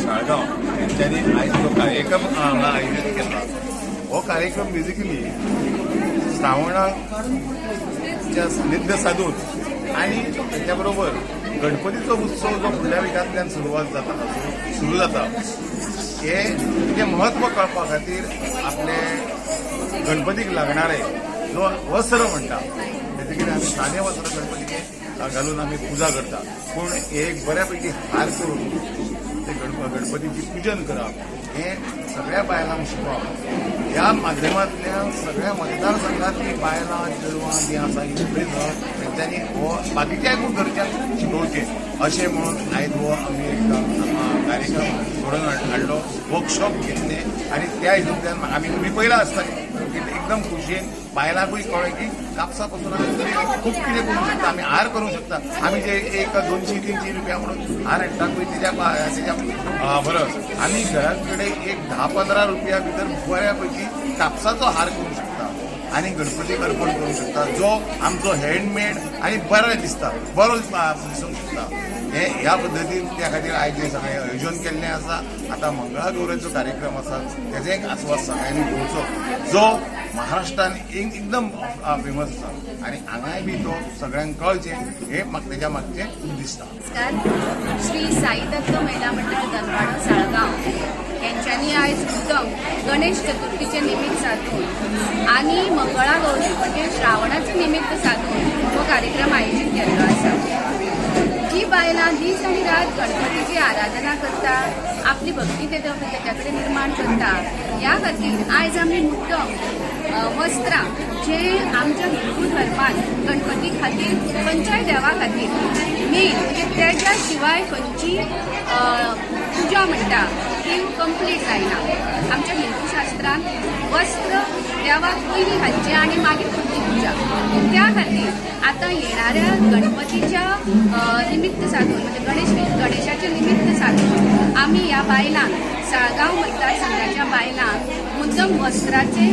साळगांव यांच्यानी आयज जो कार्यक्रम हांगा आयोजीत केला, हो कार्यक्रम बेजिकली श्रावणाच्या सानिध्य साधून आणि त्याच्या बरोबर गणपतीचो उत्सव जो फुडल्या विकांतल्यान सुरवात जाता, सुरू जाता, हे तेजें म्हत्व कळपा खातीर आपले गणपतीक लागणारे जो वस्त्र म्हणटा, बेजिकली आमी सादें वस्त्र गणपतीक घालून आमी पुजा करता, पूण एक बऱ्यापैकी हार करून ते गणपतीची पूजन करप हें सगळ्या बायलांक शिकोवप. ह्या माध्यमांतल्यान सगळ्या मतदारसंघातली बायलां चेडवां जीं आसा ही सगळीं तेंच्यांनी हो बाकीच्याय खूब घरच्यांक शिकोवचें अशें म्हणून आयज हो आमी एक कार्यक्रम घडोवन हाडलो, वर्कशॉप घेतले आनी त्या हितूंतल्यान आमी तुमी पयला आसतलें की एकदम खुशयेन बायलांकूय कळ्ळें की कापसा पासून आमी खूब कितें करूंक शकता, आमी हार करूंक शकता. आमी जे एक 200-300 रुपया म्हणून हार हाडटा पळय, तेज्या बरस आमी घरा कडेन एक 10-15 रुपया भितर बऱ्या पैकी कापसाचो हार करूंक शकता आनी गणपतीक अर्पण करूंक शकता, जो आमचो हँडमेड आनी बरो दिसता, बरो दिसूंक शकता. हे ह्या पद्दतीन त्या खातीर आयज हें सगळें आयोजन केल्लें आसा. आतां मंगळागौराचो कार्यक्रम आसा, तेजो एक आस्वाद सगळ्यांनी घेवचो, जो महाराष्ट्रान एकदम फेमस आसा आनी हांगाय बी तो सगळ्यांक कळचें हे तेज्या मागचें उद्दिश्ट. नमस्कार. श्री साई दत्त महिला मंडळ दनवाडो साळगांव यांच्यांनी आयज उत्तम गणेश चतुर्थीचें निमित्त साधून आनी मंगळागौरी म्हणजे श्रावणाचें निमित्त साधून हो कार्यक्रम आयोजीत केल्लो आसा. जी बायलां दीस आनी रात गणपतीची आराधना करता, आपली भक्ती तेच्या कडेन निर्माण करता, ह्या खातीर आयज आमी मुद्दम वस्त्रां जे आमच्या हिंदू धर्मात गणपती खातीर, खंयच्याय देवा खातीर मेन म्हणजे तेज्या शिवाय खंयची पुजा म्हणटा ती कंप्लीट जायना. आमच्या हिंदू शास्त्रांत वस्त्र देवाक पयलीं घालचें आनी मागीर फुडली पुजा. त्या खातीर आतां येणाऱ्या गणपतीच्या निमित्त साधून म्हणजे गणेशाचें निमित्त साधून आमी ह्या बायलांक, साळगांव मतदारसंघाच्या बायलांक मुद्दम वस्त्राचे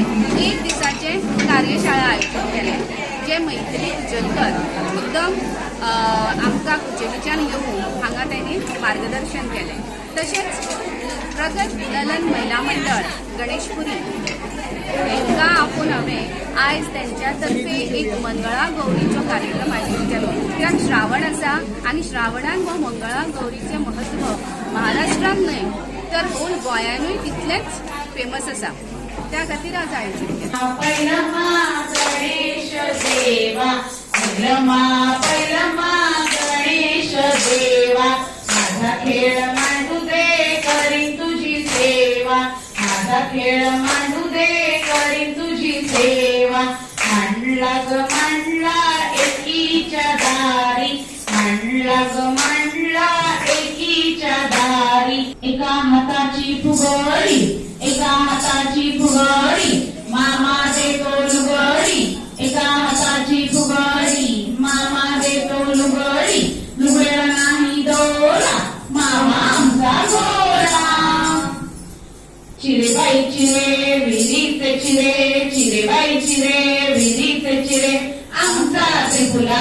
एक दिसाचे कार्यशाळा आयोजीत केले, जे मैथिली कुचलकर मुद्दम आमकां कुचेलीच्यान येवन हांगा तेणी मार्गदर्शन केलें. तशेंच प्रगत ललन महिला मंडळ गणेशपुरी हांकां आपोवन हांवें आयज तेंच्या तर्फे एक मंगळा गौरीचो कार्यक्रम आयोजीत केलो. कित्याक श्रावण आसा आनी श्रावणान हो मंगळा गौरीचें म्हत्व महाराष्ट्रान न्हय तर होल गोंयानूय तितलेंच फेमस आसा, त्या खातीर आज आयोजीत केलें. पैलमा गणेश देवा, पैलमा पैलमा गणेश देवा, माझा खेळ मांडू दे करीन तुझी सेवा, माझा खेळ मांडू दे करीन तुझी सेवा. मांडला ग मांडला एकीच्या दारी, मांडला ग मांडला एकीच्या दारी. एका हाताची फुगडी, एका हाताची फुगडी, मामा देतो लुगडी, एका हाताची फुगडी, मामा देतो लुगडी, लुगड्याला नाही दोरा, मामा आमचा गोरा. चिरे बाई चिरे विहिरीचे चिरे, चिरे बाई चिरे विहिरीचे चिरे, आमचा त्रिपुला